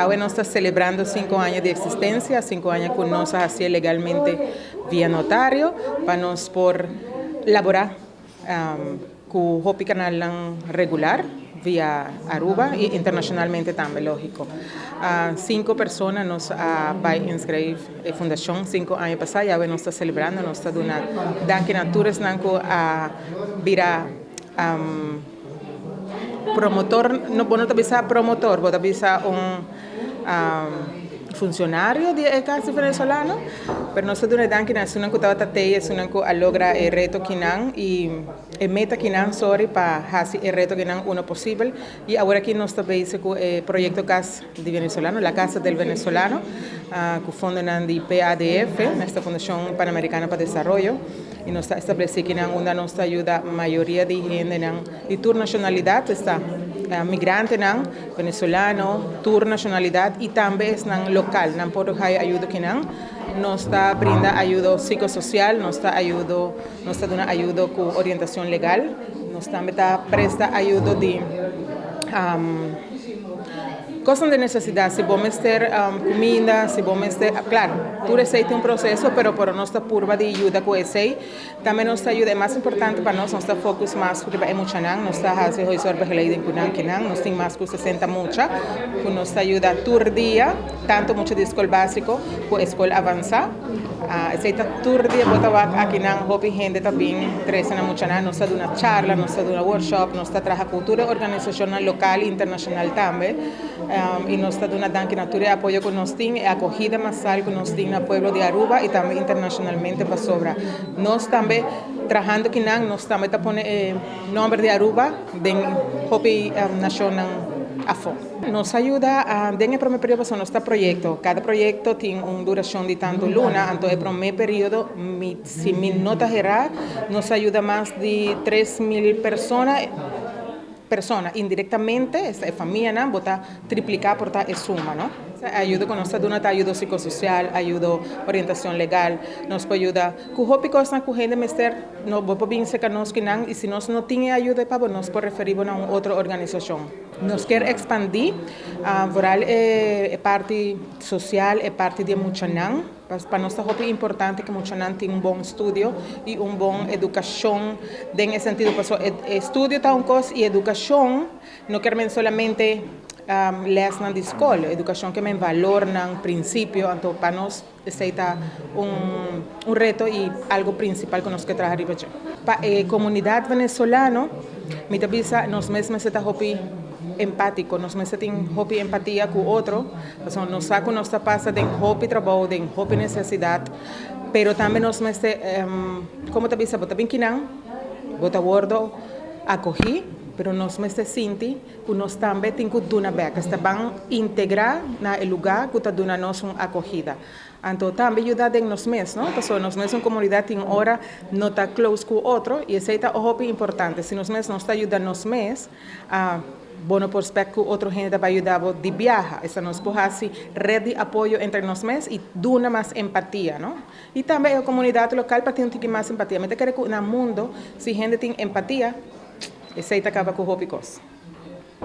Awe nos ta celebrando 5 aña di existencia, 5 aña cu nos a haci legalmente via notario, pa nos por labora cu hopi canal regular via Aruba y internacionalmente tambe, logico. Cinco persona nos a bay inscribi e fundacion 5 aña pasa y awe nos ta celebrando, nos ta duna danki na tur esnan cu a bira promotor, no, bo no ta bisa promotor, bo ta bisa un funcionario di e Cas Venezolano, pero nos ta duna danki na esunnan cu tabata tey, esunnan cu a logra e reto akinan y e meta akinan, sorry, pa haci e reto akinan uno posibel. Y awor aki nos ta bezig cu e proyecto Cas di Venezolano, La Casa del Venezolano, cu fondo di PADF, esta Fundacion Panamericana pa Desaroyo, y nos ta estableci akinan unda nos ta yuda mayoria di hende di tur nacionalidad, esta migrantenan venezolano, tur nacionalidad y tambe esnan local, nan por haya ayudo akinan. Nos ta brinda ayudo psicosocial, nos ta ayudo, nos ta duna ayudo cu orientacion legal, nos tambe ta presta ayudo di cos di necesidad, si bo mester cuminda, si bo mester, claro, tur esey tin un proceso, pero por nos ta purba di yuda cu esey. Tambe nos ta yuda, mas importante pa nos, nos ta focus mas riba e muchanan, nos ta haci huishoudbegeleiding cu nan kinan, nos tin mas cu 60 mucha, cu nos ta yuda tur dia, tanto mucha di scol basico cu scol avansa. Esey ta tur dia bo ta wak akinan hopi hende ta bin trece nan muchanan, nos ta duna charla, nos ta duna workshop, nos ta traha cu tur organisacionnan local y internacional tambe, y nos ta duna danki na tur e apoyo cu nos tin, e acogida masal cu nos tin na pueblo di Aruba y tambe internacionalmente pasobra nos tambe trahando akinan, nos tambe ta pone e nomber di Aruba den hopi nacionnan afo. Nos a yuda den e prome periodo pasobra nos ta proyecto. Cada proyecto tin un duracion di tanto luna, anto e prome periodo, si mi no ta hera, nos a yuda mas di 3000 persona indirectamente, e famianan, bo ta triplica por ta e suma, no? Ayudo cu nos ta duna ta ayudo psicosocial, ayudo orientacion legal, nos por yuda cu hopi cosnan cu hende mester, no bo por bin cerca nos kinan y si nos no tin ayudo pa bo, nos por referi bo na un otro organisacion. Nos kier expandi, vooral e parti social, e parti di muchanan, pa nos ta hopi importante cu muchanan tin un bon estudio y un bon educacion den e sentido paso estudio ta un cos y educacion no kier men solamente lesnan di scol, educacion kier men valornan, principio, anto pa nos esey ta un reto y algo principal cu nos kier traha riba dje. Pa e comunidad venezolano, mi ta bisa nos mes mester ta hopi empatico, nos mester tin hopi empatia cu otro, pasobra nos sa cu nos ta pasa den hopi trabou, den hopi necesidad, pero tambe nos mester, como ta bisa, bo ta bin kinan, bo ta wordo acogi, pero nos mester sinti cu nos tambe tin cu duna bek, esta ban integra na e lugar cu ta duna nos un acogida. Anto tambe yuda den nos mes, no? Pasobra nos mes un comunidad tin ora no ta close cu otro y esey ta hopi importante. Si nos mes no ta yuda nos mes, bo no por spera cu otro hende ta yuda bo di biaha. Esta nos por haci red di apoyo entre nos mes y duna mas empatia, no? Y tambe e comunidad local pa tin un tiki mas empatia. Mi ta kere cu na mundo, si hende tin empatia, esey ta caba cu hopi cos.